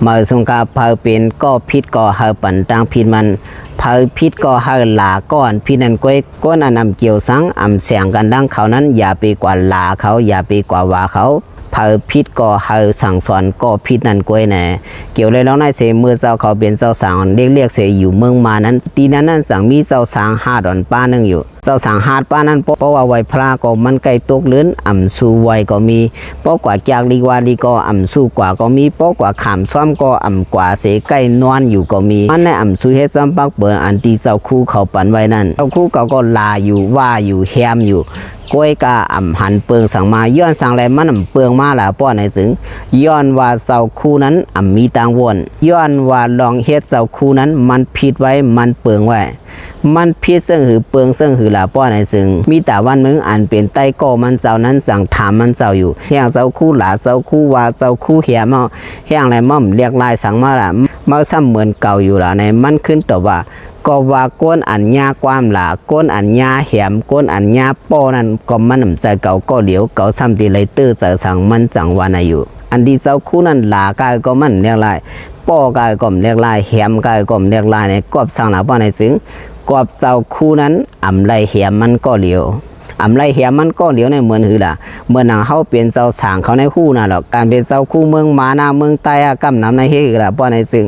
ເໝີຍສູງກະ ໃຜເປັນກໍຜິດກໍໃຫ້ປັນຕາງຜິດມັນ, ໃຜຜິດກໍໃຫ້ຫຼາກ້ອນຜິດນັ້ນກ້ວຍ. ຄົນອັນອຳກ່ຽວສັງອຳແສງກັນດັ່ງເຂົານັ້ນ ຢ່າໄປກວາຫຼາເຂົາ, ຢ່າໄປກວາວ່າເຂົາ. ໃຜຜິດກໍໃຫ້ສັ່ງສອນກໍຜິດນັ້ນກ້ວຍແນ່. ກ່ຽວເລີຍລອງໄດ້ເສ ເມື່ອເຈົ້າເຂົາເປັນເຈົ້າສາງເລັກໆເສ ຢູ່ເມືອງມານັ້ນ, ທີ່ນັ້ນນັ້ນສັງມີເຈົ້າສາງຫາດອນປ້າໜຶ່ງຢູ່. ເຈົ້າສາງຫາດປ້ານັ້ນ ເພາະວ່າໄຫວ້ພະລາກໍມັນໃກ້ຕົກເລີນ, ອຳສູ່ໄຫວ້ກໍມີ, ເພາະກວ່າຈາກລີກວ່າລີກໍອຳສູ່ກວ່າກໍມີ, ເພາະກວ່າຂາມຊ້ອມກໍອຳກວ່າເສ ໃກ້ນອນຢູ່ກໍມີ. ມັນໄດ້ອຳສູ່ເຮັດຊ້ອມປັກເປີງ ອັນທີ່ເຈົ້າຄູເຂົາປັນໄວ້ນັ້ນ. ເຈົ້າຄູເຂົາກໍຫຼາຢູ່, ວ່າຢູ່, ແຮມຢູ່, ກ້ວຍກະອຳຫັນເປິງສັງມາ. ຍ້ອນສັງແລມັນອຳເປິງມາຫຼາຍປ້ອນໃນຈຶ່ງ? ຍ້ອນວ່າເຈົ້າຄູນັ້ນອຳມີຕາງວົນ, ຍ້ອນວ່າລອງເຮັດເຈົ້າຄູນັ້ນມັນຜິດໄວ້, ມັນເປິງໄວ້. ມັນຜິດເຊິ່ງຫື ເປິງເຊິ່ງຫືຫຼາປ້ອນໃນຈຶ່ງ? ມີຕາວັນເມືອງອັນເປັນໃຕ້ກໍມັນເຈົ້ານັ້ນ ຈັ່ງຖາມມັນເຈົ້າຢູ່. ແຮ່ງເຈົ້າຄູຫຼາ, ເຈົ້າຄູວ່າ, ເຈົ້າຄູແຮມເອົາ, ແຮ່ງແລມັນລຽກລາຍສັງມາລະ, ມັນຊ້ຳເໝືອນເກົ່າຢູ່ລະ. ໃນມັນຂຶ້ນຕອບວ່າ, ກໍວ່າຄົນອັນຍາກວາມຫຼາ, ຄົນອັນຍາແຮມ, ຄົນອັນຍາປ້ອນັ້ນ ກໍມັນນຳໃຈເຂົາກໍຫຼຽວ, ເຂົາຊ້ຳທີ່ໄລເຕີໃຈສັງ, ມັນຈັ່ງວ່າໃນຢູ່. ອັນທີ່ເຈົ້າຄູນັ້ນຫຼາກາຍກໍມັນລຽກລາຍ, ປ້ອກາຍກໍມັນລຽກລາຍ, ແຮມກາຍກໍມັນລຽກລາຍໃນ. ກອບສັງລະປ້ອນໃນຈຶ່ງ? ກອບເຈົ້າຄູນັ້ນອຳໄລແຮມມັນກໍຫຼຽວ, ອຳໄລແຮມມັນກໍຫຼຽວໃນເໝືອນຫືລະ. ເໝືອນຫຍັງເຮົາເປັນເຈົ້າສາງເຂົາໃນຫູນະລອກ, ການເປັນເຈົ້າຄູເມືອງມານະ ເມືອງໃຕ້ອາກຳນຳໃນເຮັດຫືລະປ້ອນໃນຈຶ່ງ?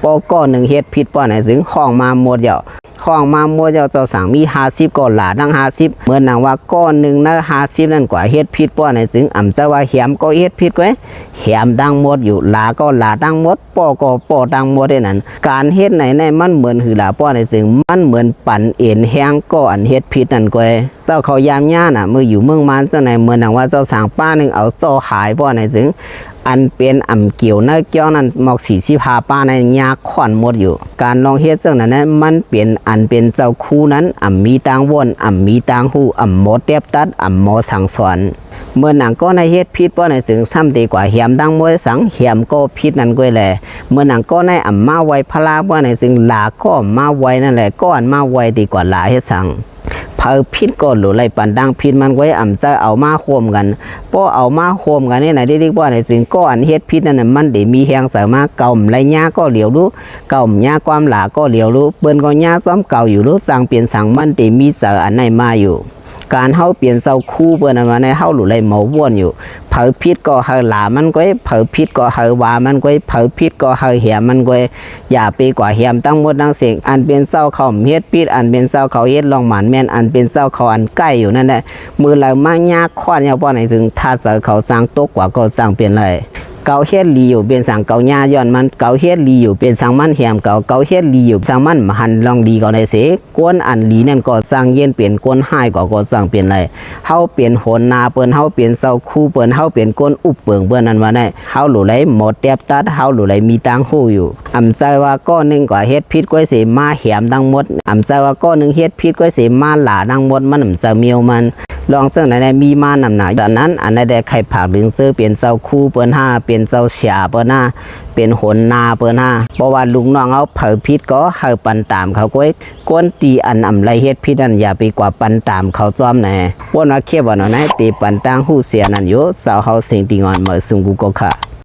ປ້ອກາໜຶ່ງເຮັດຜິດປ້ອນໃນຈຶ່ງ? ຮ້ອງມາໝົດແລ້ວ. ຮ້ອງມາໝົດແລ້ວ ເຈົ້າສາງມີຫ້າສິບກໍຫຼາທັງຫ້າສິບ. ເໝືອນຫຍັງວ່າກ້ອນໜຶ່ງໃນຫ້າສິບນັ້ນກວ່າເຮັດຜິດປ້ອນໃນຈຶ່ງ? ອຳເຈົ້າວ່າແຮມກໍເຮັດຜິດກ້ວຍ, ແຮມທັງໝົດຢູ່, ຫຼາກໍຫຼາທັງໝົດ, ປ້ອກໍປ້ອທັງໝົດເດ້ນັ້ນ. ການເຮັດໃນໃນມັນເໝືອນຫືລະປ້ອນໃນຈຶ່ງ? ມັນເໝືອນປັນເອັນແຮງກໍອັນເຮັດຜິດນັ້ນກ້ວຍ. ເຈົ້າເຂົາຢາມຍານະ ເມື່ອຢູ່ເມືອງມານຈັ່ງໃດ? ເໝືອນຫຍັງວ່າເຈົ້າສາງປ້າໜຶ່ງເອົາເຈົ້າຫາຍປ້ອນໃນຈຶ່ງ? ອັນເປັນອຳກ່ຽວໃນກ່ຽວນັ້ນ ໝອກສີ່ສິບຫ້າປ້າໃນຍາກຄ້ອນໝົດຢູ່. ການລອງເຮັດຈັ່ງນັ້ນນະ ມັນເປັນອັນເປັນເຈົ້າຄູນັ້ນ ອຳມີຕາງວົນ, ອຳມີຕາງຫູ, ອຳໝໍແຕບຕັດ, ອຳໝໍສັ່ງສອນ. ເໝືອນຫຍັງກໍໃນເຮັດຜິດປ້ອນໃນຈຶ່ງ? ຊ້ຳເຕກວ່າແຮມທັງໝົດສັງ, ແຮມກໍຜິດນັ້ນກ້ວຍແລ. ເໝືອນຫຍັງກໍໃນອຳມາໄຫວ້ພະລາປ້ອນໃນຈຶ່ງ? ຫຼາກໍອຳມາໄຫວ້ນັ້ນແລ, ກໍອັນມາໄຫວ້ເຕກວ່າຫຼາເຮັດສັງ? ໃຜຜິດກໍຫຼູໄລປັນຕາງຜິດມັນກ້ວຍ, ອຳເຈົ້າເອົາມາໂຮມກັນ. ພໍເອົາມາໂຮມກັນໃນໃນເດັກໆປ້ອນໃນຈຶ່ງ? ກໍອັນເຮັດຜິດນັ້ນນະ ມັນເດມີແຮງໃຈມາ, ເຂົາອຳໄລຍາກໍຫຼຽວດູ, ເຂົາອຳຍາຄວາມຫຼາກໍຫຼຽວດູ, ເພິ່ນກໍຍາຊ້ອມເກົ່າຢູ່ດູ, ຈັ່ງເປັນສັງມັນເດມີໃຈອັນໃນມາຢູ່. ການເຮົາເປັນເຈົ້າຄູເພິ່ນນັ້ນວ່າໃນ ເຮົາຫຼູໄລເມົາວນຢູ່. ໃຜຜິດກໍໃຫ້ຫຼາມັນກ້ວຍ, ໃຜຜິດກໍໃຫ້ວ່າມັນກ້ວຍ, ໃຜຜິດກໍໃຫ້ແຮມມັນກ້ວຍ. ຢ່າໄປກວ່າແຮມທັງໝົດທັງເສັງ. ອັນເປັນເຈົ້າເຂົາເຮັດຜິດ, ອັນເປັນເຈົ້າເຂົາເຮັດລອງໝານແມ່ນ, ອັນເປັນເຈົ້າເຂົາອັນໃກ້ຢູ່ນັ້ນແຫຼະ. ມື້ລາວມາຍາກຄ້ອນຍາວປ້ອນໃນຈຶ່ງ? ຖ້າເຈົ້າເຂົາສັ່ງຕົກກວ່າກໍສັ່ງເປັນໄລ. ເຂົາເຮັດດີຢູ່ເປັນສັງເຂົາຍາຍ້ອນມັນ, ເຂົາເຮັດດີຢູ່ເປັນສັງມັນແຮມເຂົາ, ເຂົາເຮັດດີຢູ່ສັງມັນຫັນລອງດີເຂົາໄດ້ເສ. ຄົນອັນດີນັ້ນກໍສັ່ງເຢັນເປັນ, ຄົນຮ້າຍກໍ ກໍສັ່ງເປັນໄລ. ເຮົາເປັນຫົວໜ້າເພິ່ນ, ເຮົາເປັນເຈົ້າຄູເພິ່ນ, ເຮົາເປັນຄົນອຸບເປິງເພິ່ນນັ້ນວ່າໄດ້. ເຮົາຫຼູໄລໝໍແຕບຕັດ, ເຮົາຫຼູໄລມີຕາງຫູຢູ່. ອຳໃຈວ່າກໍໜຶ່ງກວ່າເຮັດຜິດກ້ວຍເສ ມາແຮມທັງໝົດ. ອຳໃຈວ່າກໍໜຶ່ງເຮັດຜິດກ້ວຍເສ ມາຫຼາທັງໝົດ, ມັນອຳຈະມີວມັນ. ລອງເຊິ່ງໃນໃນມີມານຳໜາ. ຈາກນັ້ນ ອັນໃດໄດ້ໃຫ້ຝາກເຖິງເຈີເປັນເຈົ້າຄູເພິ່ນຫາ ເປັນເຈົ້າເສຍເພິ່ນຫາ ເປັນຫົວໜ້າເພິ່ນຫາ. ເພາະວ່າລູກນ້ອງເຮົາໃຜຜິດກໍໃຫ້ປັນຕາມເຂົາກ້ວຍ. ຄົນທີ່ອັນອຳໄລເຮັດຜິດນັ້ນ ຢ່າໄປກວ່າປັນຕາມເຂົາຈ້ອມແນ່. ວ່າເນາະ ເຂດວ່າເນາະ ໃນເຕປັນຕາງຫູເສຍນັ້ນຢູ່ ເຈົ້າເຮົາເສັງຕີງອນເໝີ່ຊຸງກູໂກຄະ.